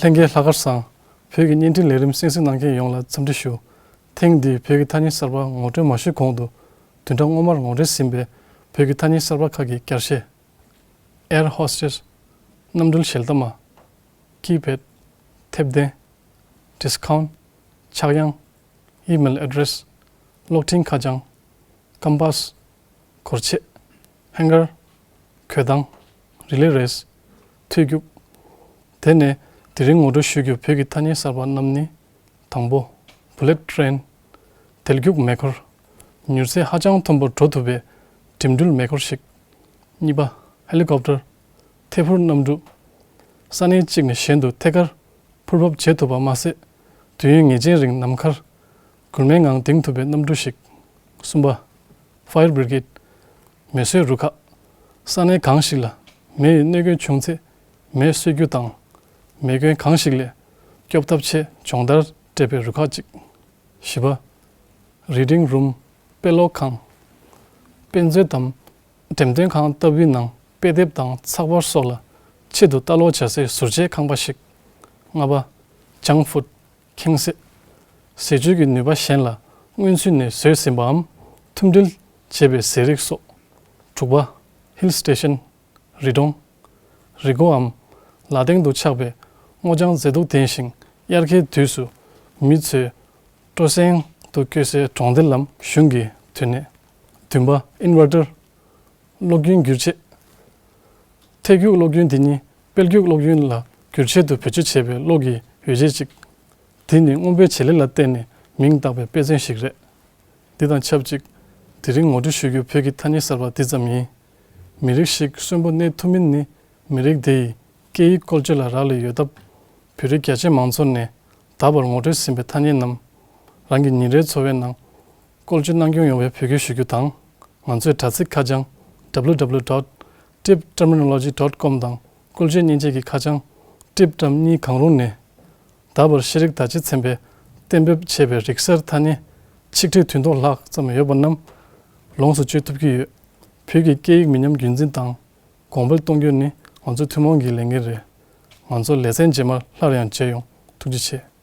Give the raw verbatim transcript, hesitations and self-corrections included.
ལྷན་རྒྱས་ལྷག་དཀར་བཟང་། བོད་ཀྱི་བརྙན་འཕྲིན་ལས་རིམ་གསན་གཟིགས་གནང་མཁན་ཡོངས་ལ་འཚམས་འདྲི་ཞུ། ཐེངས་འདིའི་བོད་ཀྱི་ཐ་སྙད་གསར་པ་ངོ་སྤྲོད་མ་ཞུས་གོང་དུ། བདུན་ཕྲག་སྔོན་མར་ངོ་སྤྲོད་ཟིན་པའི་བོད་ཀྱི་ཐ་སྙད་གསར་པ་ཁག་གི་བསྐྱར་བཤད། air hostess། གནམ་གྲུའི་ཞལ་ཏ་མ། keypad། མཐེབ་གདན། discount། ཆག་ཡང་། email address། གློག་འཕྲིན་ཁ་བྱང་། compass། གོར་ཆས། hanger། གོས་ཐང་། relay race། ཐོལ་རྒྱུག་དེ་ནས་དེ་རིང་ངོ་སྤྲོད་ཞུ་རྒྱུའི་བོད་ཀྱི་ཐ་སྙད་གསར་པ་རྣམས་ནི། དང་པོ། bullet train། དལ་རྒྱུག་མེ་འཁོར། མྱུར་ཚད་ཧ་ཅང་མཐོན་པོར་འགྲོ་ཐུབ་པའི་འགྲིམ་འགྲུལ་མེ་འཁོར་ཞིག་གཉིས་པ། helicopter། ཐད་འཕུར་གནམ་གྲུ། ས་གནས་གཅིག་ནས་གཞན་དུ་ཐད་ཀར་འཕུར་འབབ་བྱེད་ཐུབ་པ་མ་ཟད། དུས་ཡུན་ངེས་ཅན་རིང་ནམ་མཁར་གུར་མའི་ངང་ལྡིང་ཐུབ་པའི་གནམ་གྲུ་ཞིག་གསུམ་པ། fire brigade། མེ་གསོད་རུ་ཁག་ས་གནས་གང་ཞིག་ལ་མེ་ཡི་གནོད་སྐྱོན་བྱུང་ཚེ་མེ་གསོད་རྒྱུ་དང་། མེ་སྐྱོན་གང་ཞིག་ལས་སྐྱོབ་ཐབས་ཆེད་སྦྱོང་བརྡར་སྤྲད་པའི་རུ་ཁག་ཅིག་བཞི་པ། reading room། དཔེ་ཀློག་ཁང་། དཔེ་མཛོད་དམ་འགྲེམས་སྟོན་ཁང་ལྟ་བུའི་ནང་དཔེ་དེབ་དང་ཚགས་པར་སོགས་ལ་ཆེད་དུ་ལྟ་ཀློག་བྱ་སའི་ཟུར་བཅད་ཁང་པ་ཞིག་ལྔ་པ། junk food། ཁེངས་སེ། ཟས་བཅུད་ཀྱི་ནུས་པ་གཞན་ལ་སྔོན་ཚུད་ནས་བཟོས་ཟིན་པའམ་ཐུམ་སྒྲིལ་བྱས་པའི་ཟས་རིགས་སོགས། དྲུག་པ། hill station། རི་གྲོང་། རི་མགོའམ་ལ་སྟེང་དུ་ཆགས་པའི་སྔོ་ལྗང་མཛེས་སྡུག་ལྡན་ཞིང་དབྱར་ཁའི་དུས་སུ་མི་ཚོས་སྤྲོ་གསེང་དུ་བསྐྱོད་སའི་གྲོང་རྡལ་ལམ་གཞུང་གི་དུད་སྣེ། བདུན་པ། inverter། གློག་རྒྱུན་སྒྱུར་ཆས། ཐད་རྒྱུག་གློག་རྒྱུན་འདི་ཉིད་དཔལ་རྒྱུག་གློག་རྒྱུན་ལ་སྒྱུར་ཆེད་དུ་བེད་སྤྱོད་བྱས་པའི་གློག་གི་ཡོ་བྱད་ཅིག་དེ་ནི་སྔོན་པོའི་བྱེད་ལས་ལ་བརྟེན་ནས་མིང་བཏགས་པའི་དཔེ་མཚོན་ཞིག་རེད། འདི་དང་ཆབས་ཅིག་དེ་རིང་ངོ་སྤྲོད་ཞུ་རྒྱུ་བོད་ཀྱི་ཐ་སྙད་གསར་པ་འདི་ཙམ་ཡིན། མི་རིགས་ཤིག་གསོན་པོ་གནས་ཐུབ་མིན་ནི་མི་རིགས་དེ་ཡི་སྐད་ཡིག་བཀོལ་སྤྱོད་ལ་རག་ལས་ཡོད་སྟབས། བོད་རིགས་རྒྱ་ཆེ་མང་ཚོགས་ནས་ད་བར་ངོ་སྤྲོད་ཟིན་པའི་ཐ་སྙད་རྣམས་རང་གི་ཉིན་རེའི་འཚོ་བའི་ནང་བཀོལ་སྤྱོད་གནང་སྐྱོང་ཡོང་བའི་འབོད་སྐུལ་ཞུ་རྒྱུ་དང་། ང་ཚོའི་དྲ་ཚིགས་ཁ་བྱང་www dot tibterminology dot com དང་བཀོལ་སྤྱོད་མཉེན་ཆས་ཀྱི་ཁ་བྱང་tibterm གཉིས་གང་རུང་ནས། ད་བར་ཤེས་རིག་དར་སྤེལ་ཚན་པས་གཏན་འབེབས་བྱས་པའི་རིག་གསར་ཐ་སྙད་ཆིག་ཁྲི་བདུན་སྟོང་ལྷག་ཙམ་ཡོད་པ་རྣམས་ལོངས་སུ་སྤྱོད་ཐུབ་ཀྱི་ཡོད། བོད་ཀྱི་སྐད་ཡིག་མི་ཉམས་རྒྱུན་འཛིན་དང་གོང་འཕེལ་གཏོང་རྒྱུ་ནི་ང་ཚོའི་ཐུན་མོང་གི་ལས་འགན་རེད། ང་ཚོ་ལེ་ཚན་རྗེས་མར་སླར་ཡང་མཇལ་ཡོང་། ཐུགས་རྗེ་ཆེ།